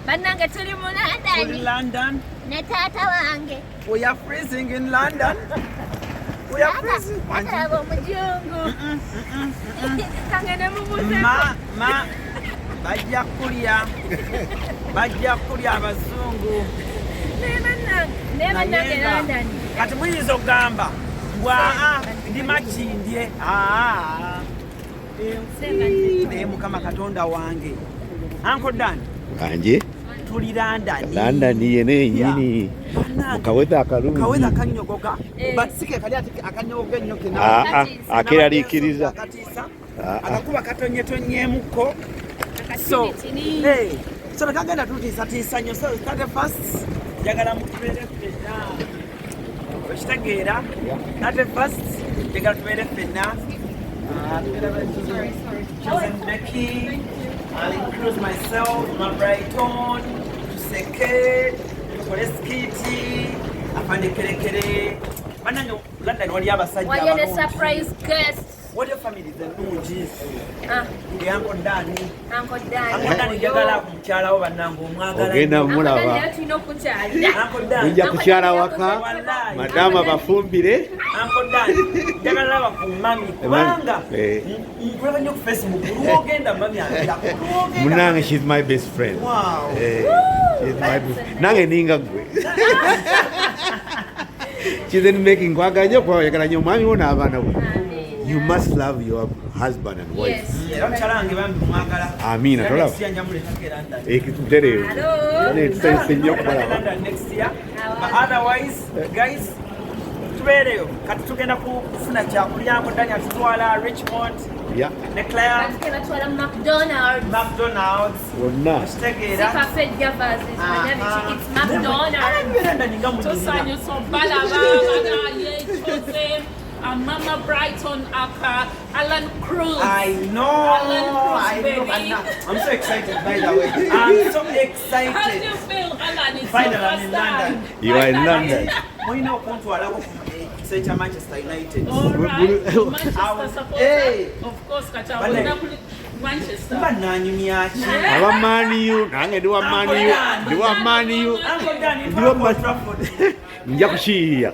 Bannange, tuli mu Tuli London London. Ne taata wange. We are freezing in London. We are freezing. Alaba omujungu kangende mubuuze. Ma bajja kulya, bajja kulya abazungu. Naye bannange, naye bannange, Naye nga- London. Kati muyinza okugamba mbwa ndi Makindye. Aa. Naye Mukama Katonda wange, Uncle Dan. Kanje. Tuli London. London yene yenyini. Bannange, mukaweza akalungi. Kaweza kanyogoga. Eh. But si ke kali ate akanyogoga ennyo kena. Ah, ah, akeraliikiriza. Akatiisa. Ah, ah. Akakuba katonyetonyemuko. So, Akatinitini. hey, so tekagenda tutiisatiisa nnyo. So 31st njagala mutubeere ffenna, okitegeera? 31st njagala tubeere ffenna. Ah, tugenda Chosen Becky, I'll include myself, my Brighton, tuseke, tukole skit, afande kerekere. Bannange, London wali abasajja Waliyo ne abalungi. Surprise guest. Waliyo families ennungi. Ah, Uncle Dani. Uncle Dan. Uncle Dani, njagala ku mukyala wo, bannange, omwagala Ogenda nnyo. Uncle Dan, mulaba. naye tulina okukyalira. Uncle Dan. Mujja kukyala waka. Wallahi. Madamu abafumbire. Uncle Dan, njagala laba ku mami kubanga Eh. nkulaba nnyo ku Facebook. Lwogenda mami agira. Lwogenda. Munange, she's my best friend. Wow. Eh, she's my best. Nange ninga gwe. Chosen Becky, nkwagala nnyo kuba oyagala nnyo omwami wo n'abaana bo. Amiina. You must love your husband and wife. Yes. Era mukyala wange bambi mwagala. Amiina, Era tolaba. next year njamuleetako e London. Ekitutereevu. Hello. Tusanyuse nnyo okubalaba. London next year. But otherwise, guys, tubeereyo. Kati tugenda kufuna kyakulya. Dani atutwala Richmond ne Claire. Bafike batwala mu McDonald's. McDonald's. Wonna. Kitegeera. Si Cafe Javas, manya biki, it's McDonald's. Abeera nga munyirira. Tusanyusa obalaba banaye Chosen, Mama Brighton aka Alan Cruz. I know. Alan Cruz, I know. baby. I'm so excited, by the way. I'm so How do excited. you feel, Alan? It's Finally, your I'm first in time. London. You are in London. Mulina okuntwalako ku ekisaawe kya Manchester United. All right. Manchester supporter. Hey. Of course, kati Bane. awulira kuli Manchester. Mba nanyumya ki? Aba Man U, nange ndi wa Man U, ndi wa Man U. Uncle Dan, Ndi wa ntwala ku Man- Trafford. Nja kukiyiya.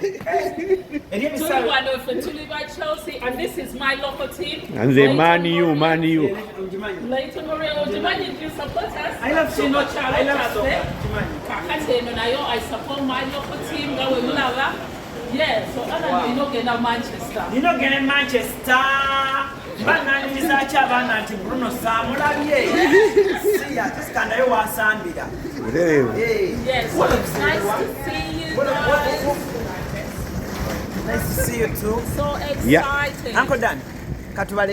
Eri Tuli ebisaawe. wano ffe tuli ba Chelsea and this is my local team. Nze Man U, Man U. Ngimanyi. Leyton Orient, ogimanyi, do you support us? I love Tuko kyalo I love kyaffe. soccer. Ngimanyi. Kakati eno nayo I support my local team nga we mulaba. Yeah, so Alan, olina ogenda Manchester. Nina ogenda e Manchester. Mba nanyumiza ki abaana nti Bruno saamulabye? Siya tesikandayo wasambira. Butereevu. Hey. Yes, so it's nice to see you guys. Nice to see you too. So excited. Uncle Dan, katubale.